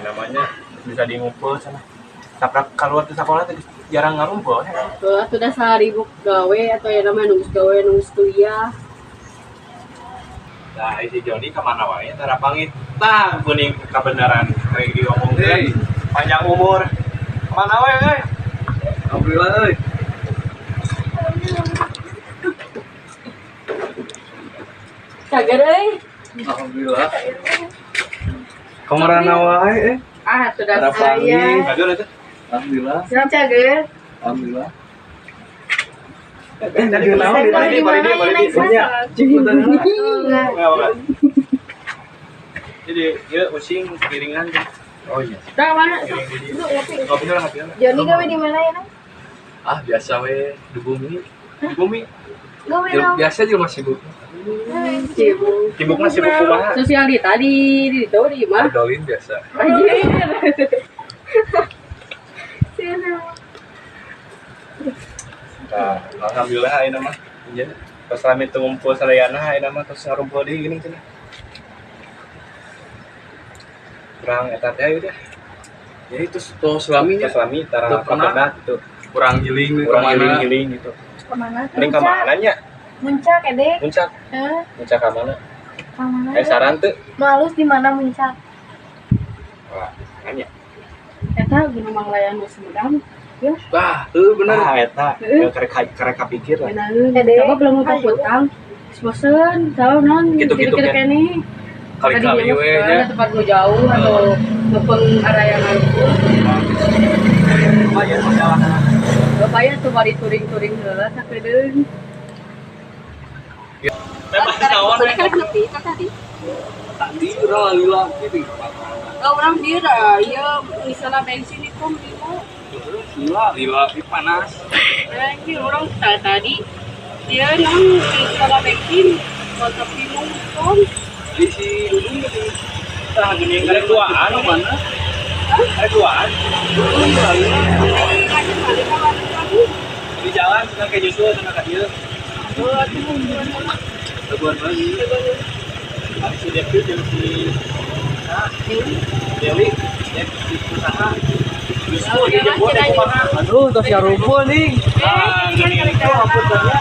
Namanya bisa di ngumpul sana. Saprak keluar ke sekolah teh jarang ngarumpul ya. Tuh, sudah sehari gawe atau ya namanya nunggu gawe nunggu kuliah. Nah, si Joni kemana wae tara pangit. Tah, kuning kebenaran kayak diomongkeun. Panjang umur. Kemana wae euy? Alhamdulillah euy. Cager euy. Alhamdulillah. Kamarana wae euy? Ah, sudah saya. Cager itu. Alhamdulillah. Siap cager. Alhamdulillah. Tadi naon di bari di. Cik punten. Enggak. Jadi, ya using piringan. Oh iya. Tah mana? Ngopi lah, ngopi lah. Joni gawe di mana ya, Nang? Ah, biasa we di bumi. Di bumi. Gawe naon? Biasa juga masih sibuk. Sibuk. Sibuk mah sibuk kumaha? Sosialita di itu di mah. Odolin biasa. Anjir. Nah, alhamdulillah ayeuna mah. Iya. Tos rame teu ngumpul sadayana ayeuna mah tos ngarumpul deui geuning cenah. Kurang eta teh udah. Ya itu tos laminya. Tos lami tara kapendak gitu. Kurang healing, kurang healing gitu. Kemana? Mending ka mana nya? Muncak ede. Muncak. Heeh. Muncak ka mana? Ka mana? Saran teu? Nu alus di mana Muncak? Wah, nanya. Eta Gunung Manglayang nu Sumedang. Ya. Bah, heuh bener. Ah, eta. Karek kapikir lah. Bener. Coba belum lupa utang. Bosen, tahu non. Gitu-gitu kan. Kali-kali we nya. Tempat gue jauh atau ngepeng area yang ngarumpul. Lumayan perjalanan. Lumayan tuh bari touring-touring heula sakedeung. Bebas naon we. Kan nepi ka tadi. Tadi urang lila gitu. Oh, urang dieu dah, ieu misalnya bensin di pom ieu. Lila, lila panas. Anjir, urang tadi dia nang misalnya bensin mau tepi pom. Di si Dudung gitu. Tah geuning karek duaan mana? Karek duaan. Dudung lila. Di jalan cenah ke nyusul cenah ka dieu. Teguhan lagi. Ari si Devi jeung si Dewi, Devi si usaha. Nyusul dijemput teh kumaha? Aduh, tos yarumpul nih. Ah, geuning itu ampun nya.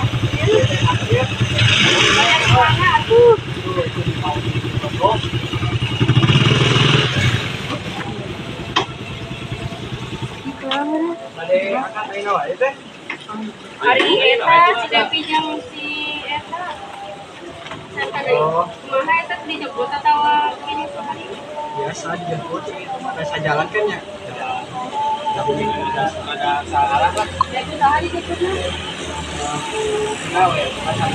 Ari eta si Devi jeung si eta. Oh. Kumaha eta dijemput atawa gini sekali? Biasa dijemput itu mah biasa jalan kan ya. Ada bumi ada salah lah. Ya itu saha dijemputna? Enggak we, pasal.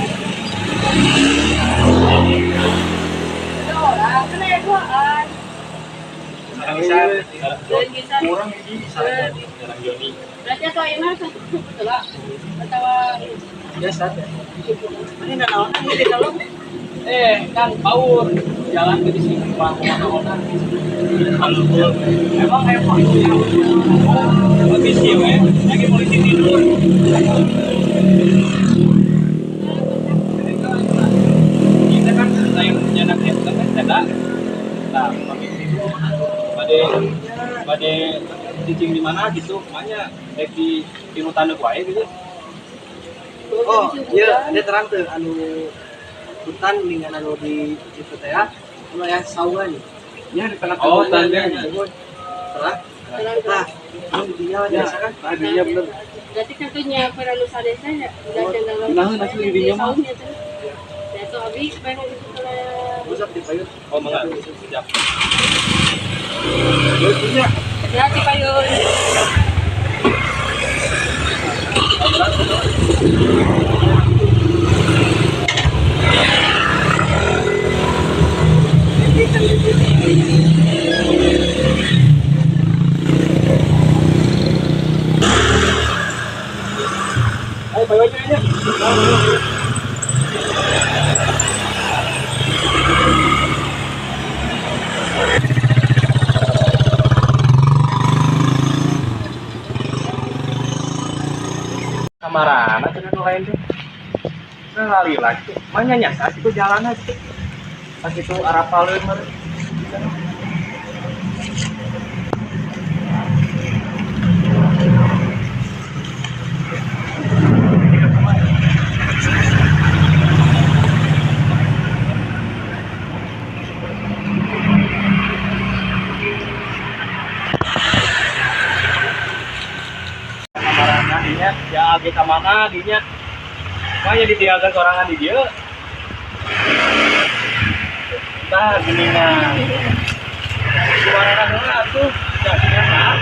Ada orang, kan aya duaan. Bisa bisa. Kurang hiji sareng Joni. Berarti atau ayeuna satu lah atawa biasa teh. Ini naon di dalam? Kan paur jalan ke sini bang kemana-mana. Emang emang habis sih we, lagi polisi tidur. Kita kan lain janak ya, kan tenda. Nah, pamit tidur. Bade cicing di mana gitu, makanya rek di hutan wae gitu. Oh, iya, dia terang tuh anu hutan dengan anu di itu teh ya, anu ya saungan. Ya di tengah. Oh, tandang. Terang. Nah, anu dinya biasa kan? Nah, dinya bener. Berarti tentunya anu sadesa nya, udah cenderung. Nah, asli dinya mah. Ya tuh abi pengen itu Usap di payun. Oh, enggak. Siap. Punya. Ya di payun. Ayo payun aja. Kamarana cenah nu lain teh. Nah lalila gitu. Mah nyasar kitu jalanna gitu. Pas itu arapaleun meureun. Age ka mana dinya. Makanya ditinggalkan sorangan di dieu. Tah geuningan. Kumaha heula atuh? Jalan.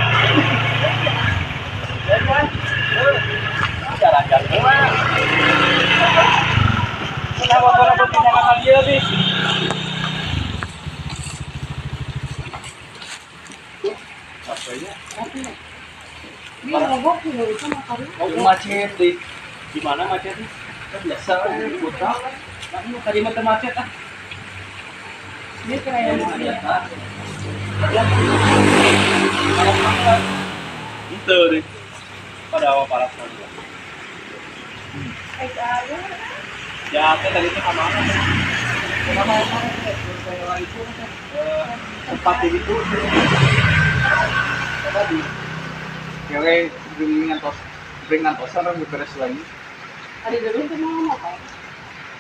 Jalan-jalan heula. Kenapa orang berpindah ka dieu sih? Dia mogok juga itu motornya. Oh, macet di. Di mana macetnya? Kan biasa di kota. Nah, ini tadi mah teu macet ah. Dia keren. Biasa. Itu deh. Pada awal parah sekali. Ya, tadi itu sama mana? Kenapa itu tempat itu? Tadi. Oke, bring ngantosan orang beberes lagi. Ada dulu itu mau apa?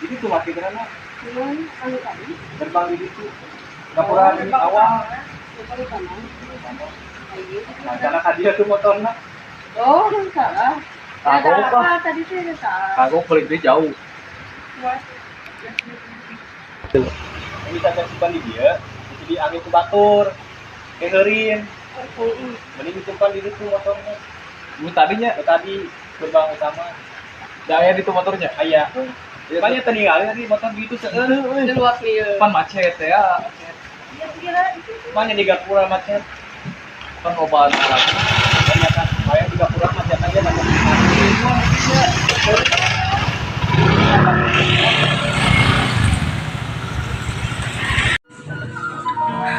Ini tuh mati karena Cuman anu tadi gerbang di situ. Gapura di awal. Nah, karena hadiah tuh motornya. Oh, salah. Kagok apa? Tadi sih ada salah. Kagok paling dia jauh. Ini bisa simpan di dia, jadi angin ke batur, keheurin. Mending disimpan di situ motornya. Lu tadinya? Tadi gerbang utama. Daya di tuh motornya? Aya. Banyak tinggalin tadi motor gitu seueur. Luas lieu. Pan macet ya. Banyak di gapura macet. Pan obat lagi. Banyak kan. Banyak di gapura macet aja macet.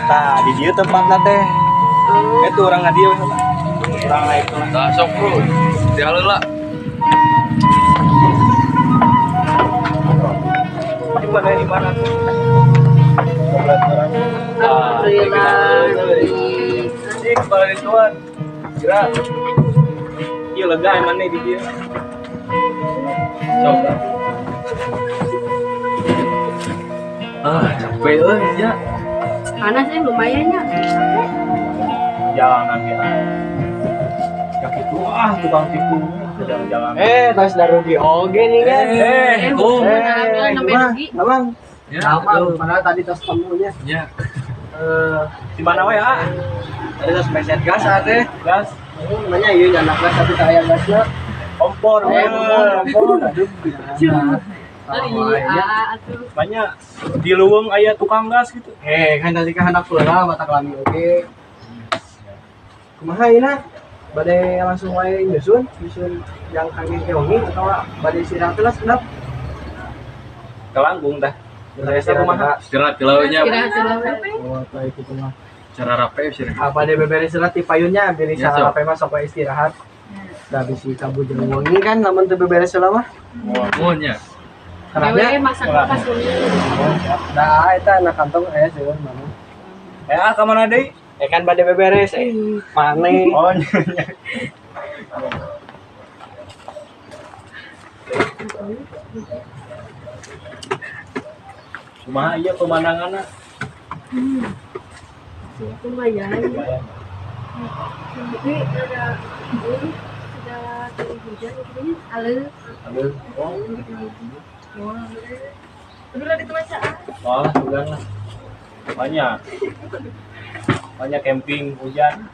Nah, di dieu tempatna teh. Itu orang ngadieu orang naik tuh. Nah, sok bro. Dihaleula. Di mana di mana tuh? Alhamdulillah. Ini kepala dituan. Kira. Iya lega emang nih di dia. Sok. Ah, capek euy ya. Panas sih lumayan ya. Jalanan ya. Ya gitu ah tukang tipu jalan-jalan. Tas darugi oge nih kan. Rugi. Abang. Ya, Abang, padahal tadi tos temunya. Ya. Di mana we, ah? Tadi tos meset gas ate. Gas. Namanya ieu nyanak gas tapi saya gasna. Kompor, Kompor. Aduh. Iya, atuh. Banyak di leuweung aya tukang gas gitu. Kan tadi kan anak heula mata kelami oge. Kumaha ieu na? Bade langsung wae nyusun yang kangge keongi atawa bade istirahat heula sedap. Kelanggung dah. Biasa kumaha? Istirahat heula nya. Istirahat heula. Oh, tah itu mah. Cara rape sih. Apa deh beberes heula ti payunnya bilih Ya, salah rape mah sok wae istirahat. Da bisi kabur jeung wengi kan lamun teu beberes heula mah. Mun nya. Karena masak pas dulu. Da eta anak kantong aya seueur mana. Ah ka mana deui? Kan bade beberes mane. Oh, nya. Kumaha ieu pemandanganna? Lumayan. Tapi ada sudah turun hujan gitu aleu. Aleu. Oh. Udah di teman saya. Wah, hujan lah. Banyak. Banyak camping hujan.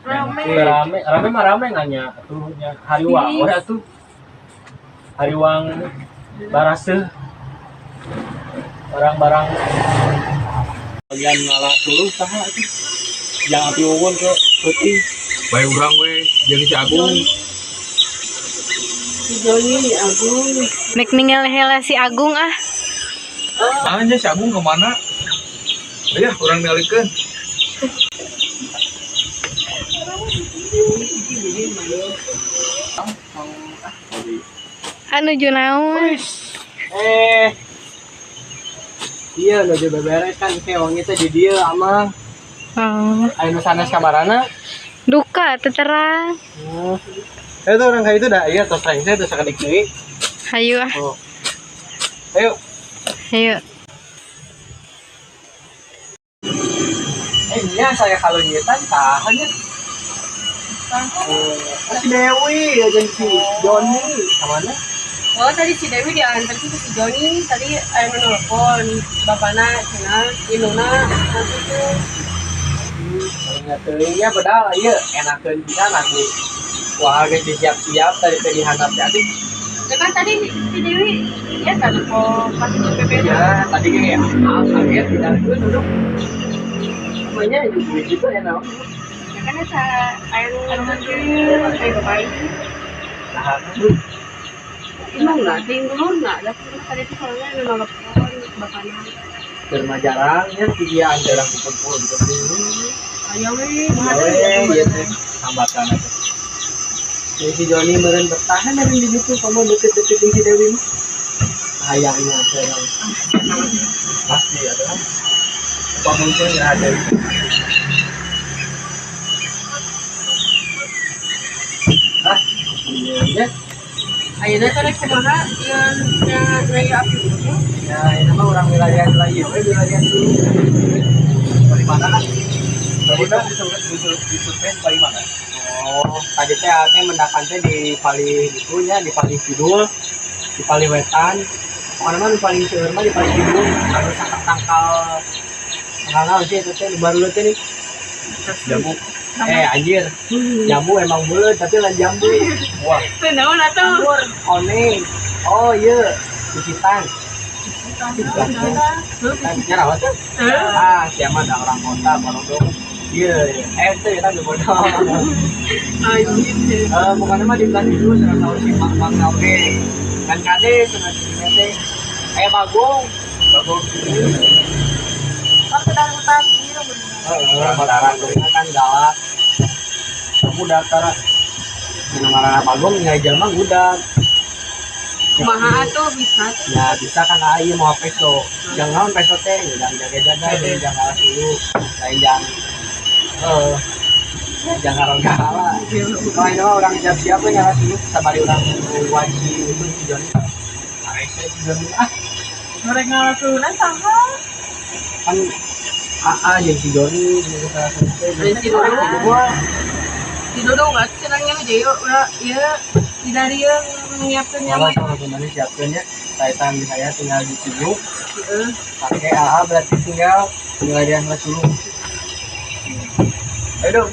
Rame. Rame, rame mah rame nanya atuh nya hariwang we atuh. Hariwang baraseuh. Barang-barang bagian ngalah suluh saha atuh. Yang api unggun ke peuting. Bae urang we jeung si Agung. Si Joni Agung. Nek ninggal heula si Agung ah. Ah, nya si Agung kemana? Ayah, urang ningalikeun. Anu naon? Iya, nuju beberes kan keongi teh di dieu amang. Oh. Aya nu sanes kamarana. Duka teterang. Itu orang kayak itu dah, iya tos rengse tos sakedik deui. Hayu ah. Oh. Ayo. Hayu. Iya saya kalau nyetan tahan ya. Si Dewi ya jeung si Joni ka mana? Oh, tadi si Dewi diantar ke si Joni, tadi aya nu nelpon bapana cenah indungna nanti tuh. Nya teuing nya bedal ieu enakeun pisan atuh. Wah, geus disiap-siap tadi teh dihandap teh aduh. Ya kan tadi si Dewi ya kan kok pas di PP. Ya, tadi gini ya, ah, kaget tidak duduk. Namanya juga gitu enak. Ya kan eta aya nu nganterin kayak bapak ini. Nah, Indungna teh indungna da tadi tuh soalnya anu nelpon bapana. Keur mah jarang nya si dia jarang kumpul gitu. Aya we, Boleh, ieu teh hambatan teh. Jadi si Joni meureun bertahan dari di situ kamu deket-deket jeung si Dewi mah. Hayangnya sekarang. Pasti ya kan. Apa mungkin nggak ada itu. Ah, iya ya. Ayeuna teh rek kumaha ieu na ieu api itu? Ya, ini mah orang wilayah lah ieu we wilayah dulu. Dari mana kan? Dari mana di survei paling mana? Oh, tadi teh teh mendakan teh di palih itu nya, di palih kidul, di palih wetan. Pokoknya mah di paling seueur mah di palih kidul, anu tangkal tangkal naon sih itu teh nu baru teh nih. Jambu. Eh anjir, jambu emang buleut tapi lain jambu. Wah, Teu naon atuh? Koneng. Oh iya, bisitan. Nya rawas tuh. Ah, siapa ada orang kota bodoh. Iya, eh itu ya kan bodoh. Anjir. Eh, bukannya mah di belah itu cenah tahu si Mang Mang oge. Kan kade cenah di dinya teh. Eh Bagong, Bagong. Kan ke dalam hutan ieu bener. Heeh, Bagong kan galak. Kamu datar. Dina ngaranna Bagong nya jelema ngudag. Kumaha atuh bisa tuh. Ya bisa kan ai mau peso. Jangan naon peso teh, jangan jaga-jaga, jangan ngalas dulu. Lain jangan eh jangan galak. Kalau ini mah orang siap-siap we ngalas dulu sabari urang nungguan si itu si Joni. Arese si Joni ah Mereka ngalasunan saha? Kan AA jeung si Joni jeung salah satu Lain si Dodong. Si Dodong atuh cenah nya ieu ieu di dari ieu nyiapkeun Kalau nyaman. sama temannya siapkeun nya, kaitan di saya tinggal di Cibu, Heeh. pakai AA berarti tinggal wilayah Lasulu. Ayo dong.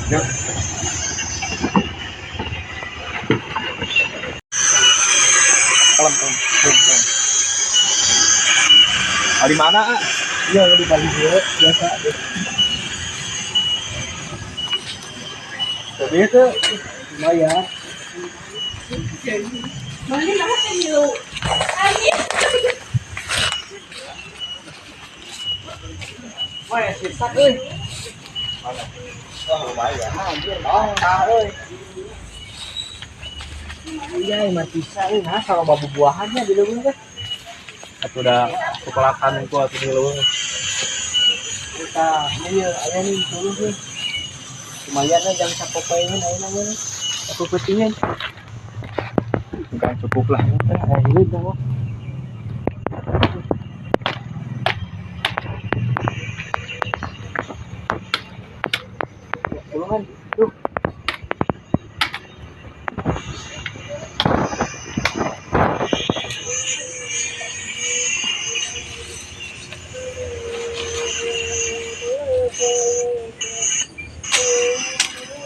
Yuk. Kalem, kalem, kalem, kalem. Ah, di mana, ah? Iya, di pagi dia biasa. Tapi itu Lumayan. Mana nama teh milu? Anjir. Wah, sirsak euy. Mana? Wah, lumayan. Anjir, oh, tah euy. Iya, mati euy, nah sama babu buahannya di leuweung teh. Atuh udah kepelakan ku atuh di leuweung. Kita ini ya, aya nih dulu nih. Lumayan lah jam sapopoeun ayeuna mah. Aku peutingan. Bukan cukup lah. Eh, ini dong. Puluhan. Tuh.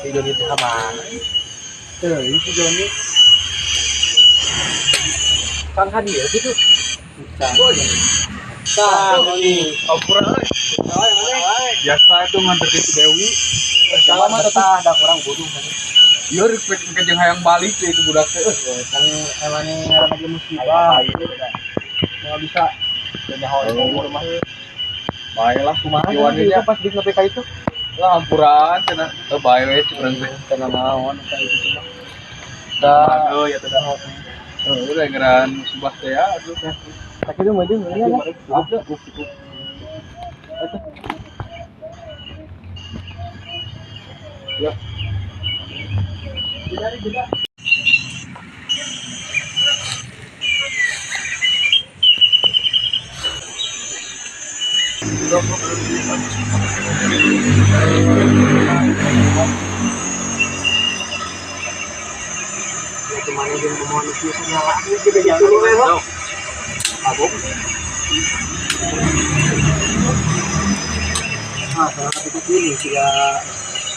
Si Joni teh ka mana? Tuh, ini si Joni. Kan hadiah gitu. Tah, Joni. Ampura euy. Biasa itu nganter si Dewi. Sama betah ada kurang bodoh kan. Iya, rek rek jeung hayang balik ya itu budak teh. Ya, kan emangnya lagi musibah gitu. Nggak bisa. Nyaho umur mah. Bae lah Kumaha Iwan itu nya. pas di KPK itu? Lah ampuran cenah. Teu bae we curang teh. Karena naon eta itu cuma. Dah, oh ya teh. Oh, udah ngeran musibah teh ya aduh. Tak itu maju ya lah. Cukup, cukup. Ya. Jeda, jeda. Mana jeung moal nu kieu segala ieu juga gitu we mah. Mabok. Ah, salah satu ini siga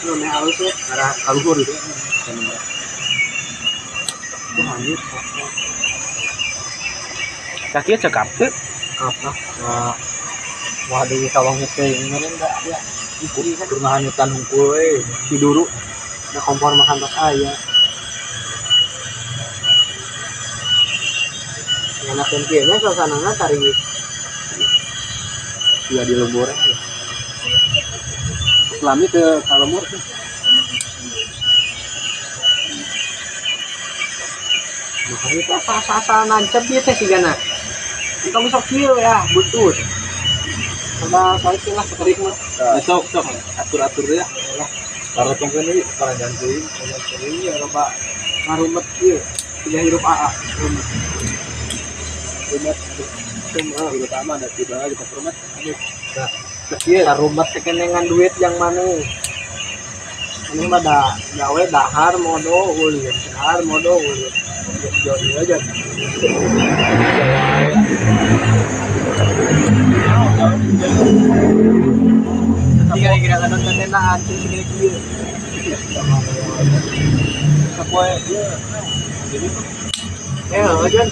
lu meh alus we Arah kaluhur itu. Tuh anjir. Kaki cekap teu. Apa? Nah, waduh sawang teh meureun da ya. Kurang hutan hungkul we, si duru. Da kompor makan tos aya. Enakeun kieu nya suasanana tari Iya di lembur. Islami ke ka lembur. Makanya teh asa-asa nancep ieu teh sigana. Engkau sok kieu ya, butut. Coba saya lah sekerik mah. Sok sok atur-atur ya. Parotongkeun deui, paranjang teuing. Iya, loba ngarumet kieu. Tidak hirup AA. Rumet. Rumet. Cuma utama ada tiba kita rumet. Nah, kieu rumet teh kenengan duit yang mana? Ini mah da gawe dahar modo ulin, dahar modo ulin. Jauh aja. Kira-kira kan nonton anjing segini kieu. Sapoe ieu. Jadi Eh, Jon.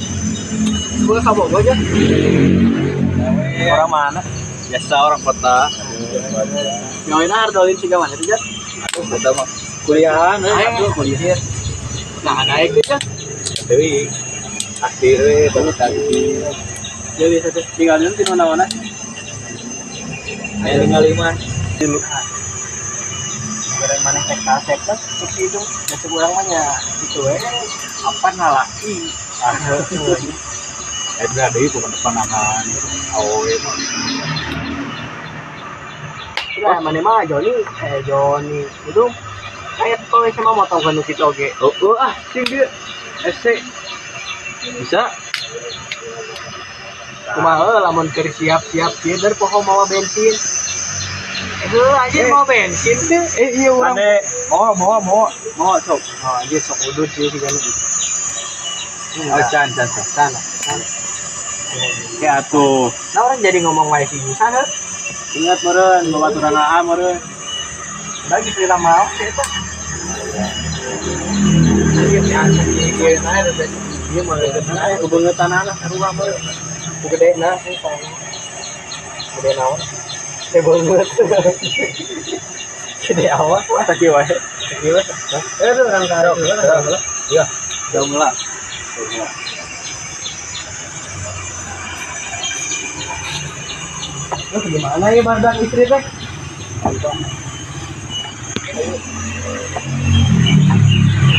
Gua ka Bogor, Jon. Orang mana? Biasa orang kota. Gawe ardolin siga mana tuh, Jon? Aduh, kota mah kuliahan euy, kuliah. Nah, naik tuh, Jon. Deui. Akhir we baru tadi. Jadi satu Tinggal di mana-mana. Aya tinggal lima. Tilu. Barang mana cek kasep kan cek si itu cek urang mah nya itu we apa nalaki. Eh deui bukan depan awewe mah. Udah mana mah Joni, Joni itu kayak toy sama motong kan kitu oge. Oh, ah, cing dia. SC. Bisa. Kumaha lamun keur siap-siap kieu der poho mawa bensin. Heuh anjir mau bensin teh. Eh iya urang. Mau mau mau mau sok. Oh anjir sok udut sih sigana. Oh can can can. Ya atuh. Nah orang jadi ngomong wae si Yusa heuh. Ingat meureun babaturan AA meureun. Bagi lila mau sih eta. Anjir si Ansa kieu na udah ieu mah Aya kebeungetan lah sarua meureun. Gede na sih soalnya. Gede naon? Teh beungeut. Gede awak Sakieu wae. Sakieu wae. Eh tuh orang karo. Iya, jauh lah. Lu gimana ya bardak istri teh?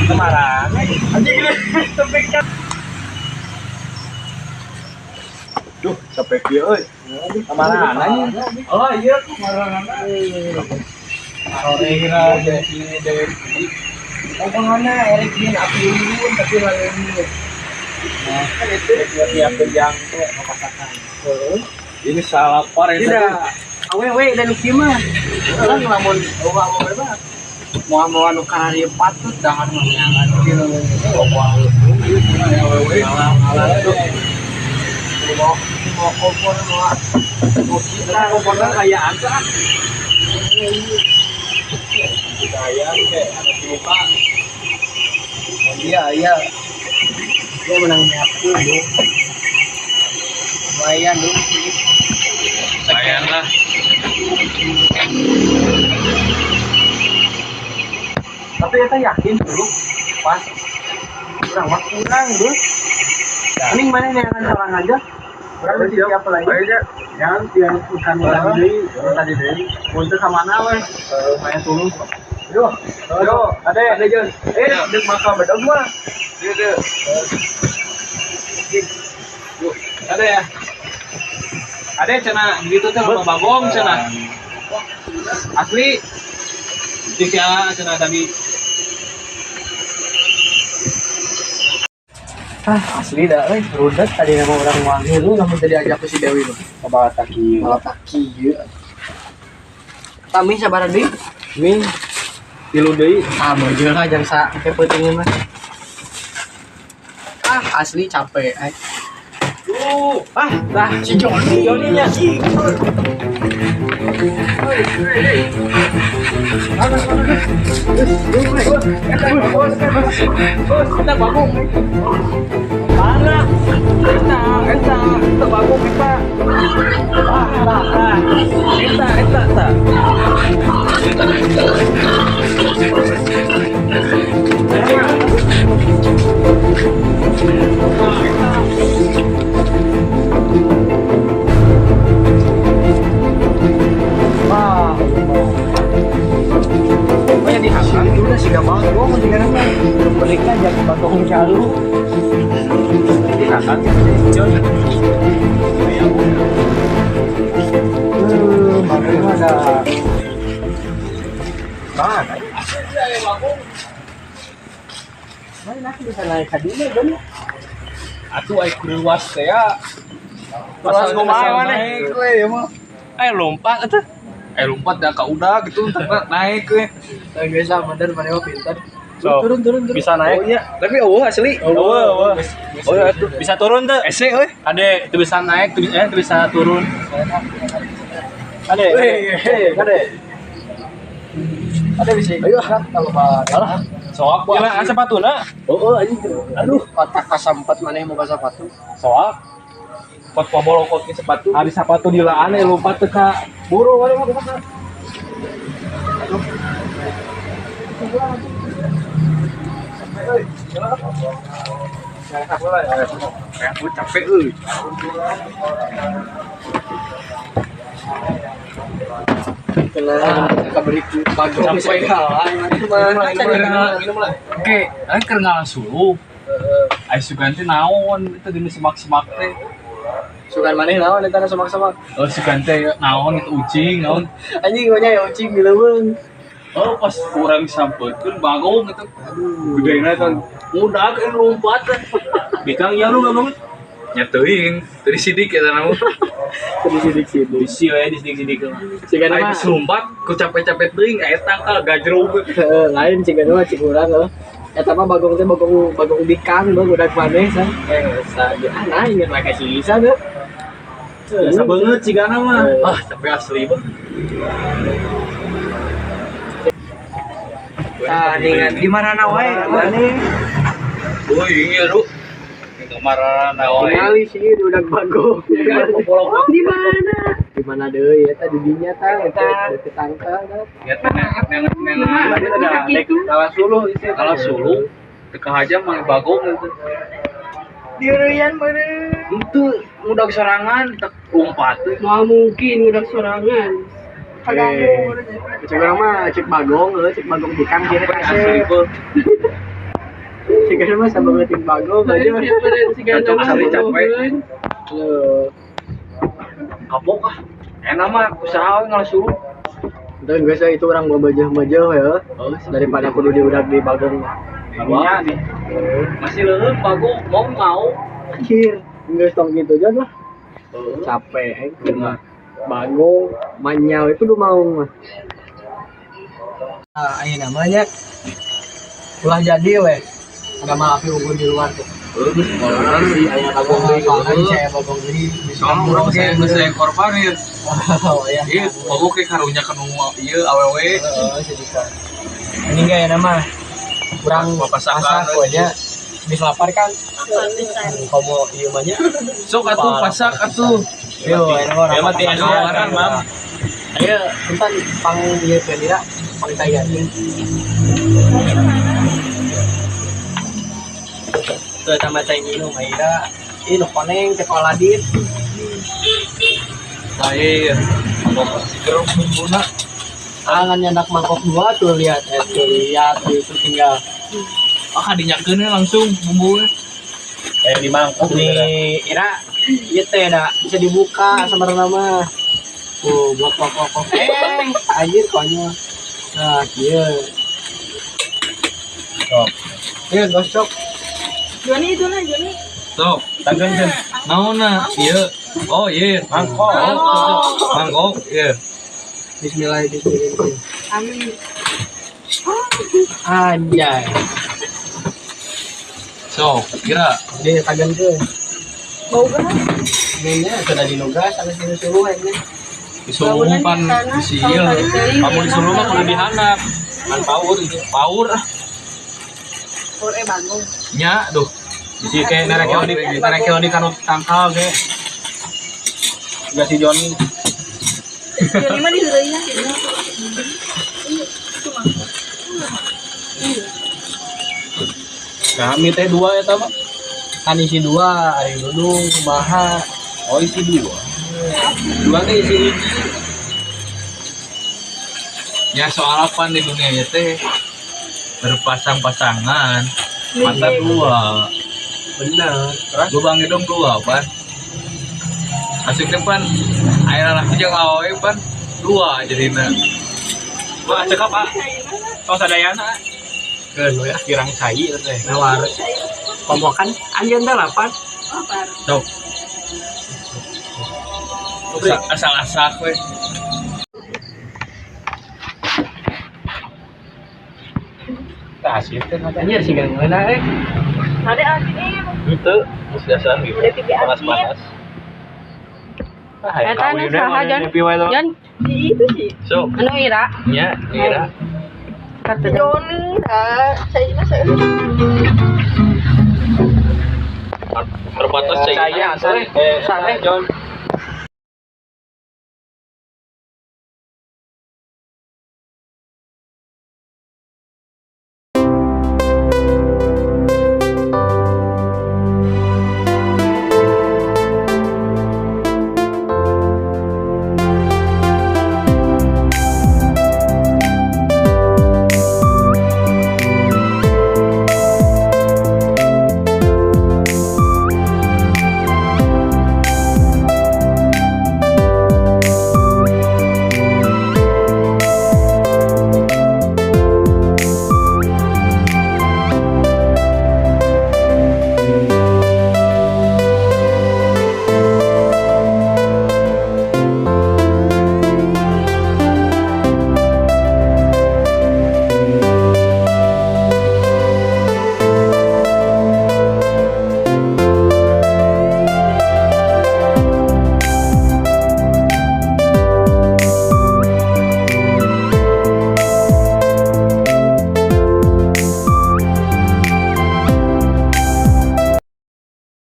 Kemarin anjing gede tepiknya. Duh, capek kieu euy. Kemana anjing? Oh iya, kemana? Sore kira si Dewi. Oh kemana Erik bin api unggun tapi lain. Nah, kan itu tiap jam teh masakan. Ini salah par itu. Tidak. Awewe dan kieu mah. Urang lamun eueuh awewe mah moal-moal nu kararieu patut dahar mah neangan kieu. Moal awewe. Mau mau kompor mau kita kompornya kayak ada. Kita ayam kayak anak lupa. Iya iya. Dia menang nyapu bu. Lumayan dulu. Lumayan lah. Tapi kita yakin dulu pas kurang mah kurang dulu. Mending mana nih yang orang aja. Orang siap lagi. Yang yang bukan tadi tadi deui. Untuk sama mana weh? Saya turun. Yo, yo, ade, ade Jon. Eh, dek makan bedog mah. Ieu deu. Ade ya. Ade cenah gitu teh loba bagong cenah. Asli. Cik sia cenah tadi. Ah, asli dah euy, rudet tadi nama orang wangi lu namun tadi ajak ke si Dewi lu. Malah taki. Malah taki ieu. Tami sabaraha deui? Mi tilu deui. Ah, bojol lah jang sa ke peuting mah. Asli capek. Ah, lah si Joni. Joninya. Kita bagong. Mana? Kita bagong kita. Kita. Wah. Pokoknya di hanggang dulu sih gak bagong tinggal mah. Mereka jadi bagong jalu. Di hanggang Jon. Bagong ada. Mana? Mana aku bisa naik kadinya Jon? Atuh ai kuruas teh ya. Kuruas kumaha maneh? We mah. Ai lompat atuh. Ai lompat dah ka udah gitu naik we. Biasa bener maneh mah pintar. So, Turun. Bisa naik. Oh iya, tapi eueuh asli. Eueuh. Oh iya atuh. Bisa turun tuh. Ese euy. Ade, itu bisa naik, itu bisa turun. Ade. Ade. Ade bisa. Ayo. Kalau Pak. Soak gila sepatuna. Oh, anjing. Aduh, otak kasampat maneh mau sepatu. Soak. Pot pobolokot ke sepatu. Ari sepatu dilaan lompat teu ka buru wae mah kumaha. Aduh. Aku capek euy. Oke, aing keur ngasuluh. Aing sugan teh naon itu dina semak-semak teh. Sugan maneh naon eta semak-semak? Oh, sugan teh naon itu ucing naon. Anjing nya ya ucing di leuweung. Oh, pas urang sampeutkeun bagong gitu. Aduh. Gedena eta mudak lompat. Bikang ya lu banget. Nya teuing, teu sidik eta namun. Teu sidik-sidik. Bisi we di sidik-sidik. Sigana mah lompat ku capek-capek teuing eta tangkal gajrug. Heeh, lain sigana mah cik urang heuh. Eta mah bagong teh bagong bikang bang udah maneh san. Sa ah nah inget make si Lisa teh. Biasa banget cigana mah. Ah, capek asli bang. Ah, dengan di mana wae maneh? Oh, iya lu. Di kamar wae. Kali sih di udah bagong. Di mana? Di mana deui eta di dinya tah eta di tangkal tah. Ya neneng neneng. Kalah suluh isi. Kalah suluh. Teu aja mah bagong gitu. Diurian meureun. Itu udah sorangan tek lompat. Moal mungkin udah sorangan. Cek urang mah cek bagong heuh, cek bagong bikang kiri Asli kasih. Cek mah sabanget cek bagong aja. Cocok asli capek. Heuh. Kapok ah. Enak mah usaha we ngalah suluh. Entar biasa itu orang mau bejah-bejah ya. Daripada kudu diudak di bagong. Karunya nih. Masih leuleut bagong mau. Anjir, geus tong kitu aja lah. Capek aing mah. Bagong, manyau itu udah mau mah. Ah, ini namanya ulah jadi weh. Ada malah api unggun di luar tuh. Bagus, kalau orang sih aya bagong deui, soalnya saya bagong deui. Soalnya urang saya geus aya korban ieu. Oh ya. Ieu bagong ke karunya kanu ieu awewe. Heeh, sedika. Ini enggak ya nama. Kurang pasakan we nya. Habis lapar kan. Komo ieu mah nya. Sok atuh pasak atuh. Yo, Ya mah ti ajaran, Mam. Ayo, punten pang ieu teh dira, pang saya. Tuh sama cai minum aira. Ih, nu koneng teh koladit. Lain. Mangkok keruk bumbuna. Angan nyandak mangkok dua tuh lihat, tuh lihat itu tinggal. Ah, dinyakeun langsung bumbunya. Kayak di mangkok nih, Ira. Ieu teh da bisa dibuka sebenarnya mah. Tuh, blok blok blok. Anjir konyol. Nah, kieu. Sok. Ieu gosok. Joni itu lah Joni. Sok, tangkeun. Naonna? Ieu. Oh, ieu mangkok. Mangkok, ieu. Bismillahirrahmanirrahim. Amin. Anjay. So, kira Di tagan ke. Bau gas. Ini sudah dinugas sampai sini suruh ini. Disuruh pan bisi ieu. Kamu disuruh mah kudu dihandap. Kan power gitu. Power ah. Power bangun. Nya duh. Bisi kayak narek di kanu tangkal ge. Enggak si Joni. Si Joni mah diheureuy gitu. Itu mah. Kami teh dua eta mah. Kan isi dua, ari dudung kumaha. Oh isi dua. Dua teh isi hiji. Ya soal apa di dunia ya teh berpasang-pasangan. Mata dua. Bener. Lubang hidung dua pan. Asiknya pan air laki jeung awewe pan dua jadina. Wah, cekap ah. Tos sadayana. Keun we ah. Kirang cai eta teh. Nawar. Komokan anjeun teh lapan. Oh, par. Sok. Asal-asak we. Tah asin teh mah. Anjir sih ngeunah eh. Ada asin ieu. Itu biasa gitu. Udah tiga asin. Panas-panas. Tah Eta nu saha Jon? Jon, Si itu sih. Sok. anu Ira. Nya, Ira. Si Joni, dah. Saya mah saya. Terbatas cai. Cai asal. Jon.